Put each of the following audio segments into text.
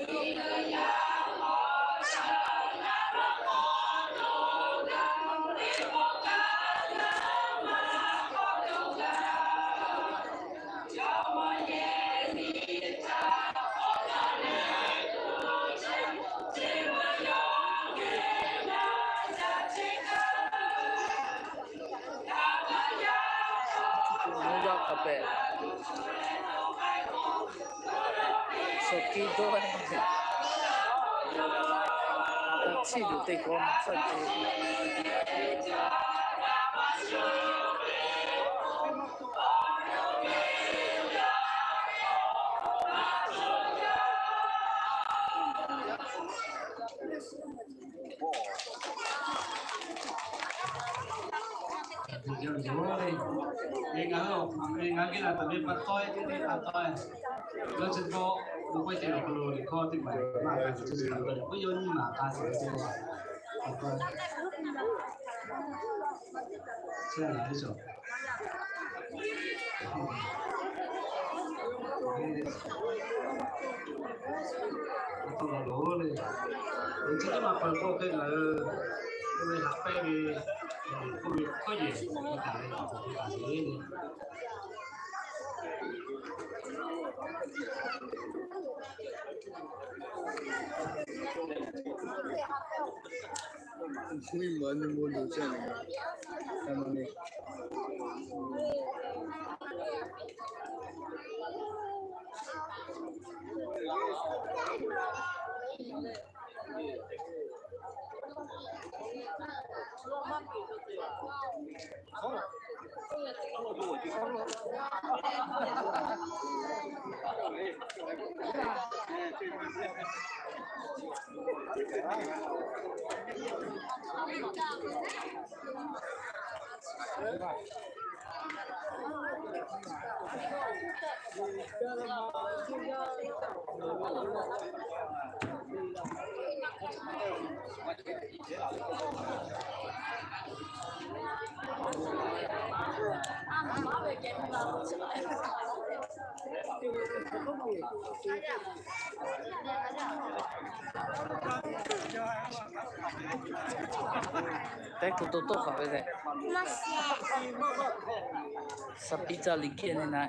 Mvuhˇ yaˇ hk'a pehꞈ, suhˍ kiˇ dawˇ, chiˇ yuˬ teˇ kawˆ maˇ suhˍ kiˇ. Ngaˬ hui, ngaˬ geh laˬ taˍ ve pa tawˆ-e teˇ teˇ pa tawˆ-e, yawˇ chi htawˇ lo k'oˆ ceh awˬ hk'aw lo liꞈ hkawˇ teˇ hpaˍ maˇ k'a shiˍ, chi htaꞈ pa taw leh k'oˆ yawˇ nyiˇ maˬ k'a shiˍ ve teˇ hpaˍ, chi ngaˬ hui cawˬ. Awˬ hk'aw lo le, chi teˇ maˬ peuˬ k'o hk'e ngaˬ hui, le haꞈ pehnˇ ve, k'oˆ ve hkawˇ yehˬ, le le. Teˇ hkui to tawˆ hk'aꞈ ve le. Suhˍ piˇ caˇ liꞈ hkiˆ neˇ na.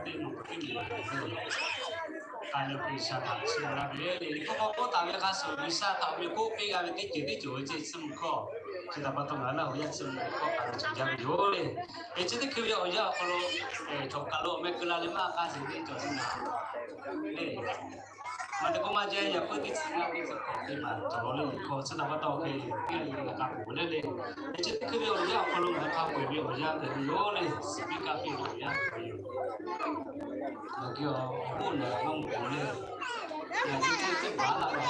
teˇ moˍ teˇ moˍ k'ai ve G'uiˬsha htaꞈ chiˇ mvuh laˇ ve le. Liꞈ hpu hk'aw k'oˆ taˍ ve hk'a shuˍ, G'uiˬsha htaꞈ awˬ meh k'oˆ piˇ g'a ve teˇ ceuˬ teˇ ceuˬ ve ceˇ, chiˇ mvuh hkawˇ chi htaꞈ pa taw ngaˬ hui laˇ awˬ yanˇ chiˇ mvuh ve hkawˇ hk'a shuˍ jaˇ ve yoˬ le. Chi teˇ hkui ve awˬ yanˇ awˬ hk'aw lo, chaw kaˬ lo awˬ meh keu la leh maˇ k'a sheˍ ve cawˬ chi ngaˬ le. Maˇ te k'o maˇ jehˇ yaꞈ puiˉ teˇ chi ngaˇ teˇ chi hkawꞈ teˇ maˬ cawˬ law le. Hkawˇ chi htaꞈ pa taw hk'e piˇ a le la k'a peuˬ le le. Chi teˇ hkui ve awˬ yanˇ awˬ hk'aw lo ngaˬ hui hk'a peu-eˬ ve awˬ yanˇ hpehꞈ ve yoˬ le. Suhˍ piˇ kaˇ piˇ ve awˬ yanˇ hpehꞈ ve yoˬ. Ngaˬ hui awˬ hoˉ naˬ maˇ mawˬ le. Ngaˬ hui teˇ ceuˬ baˬ laˇ ve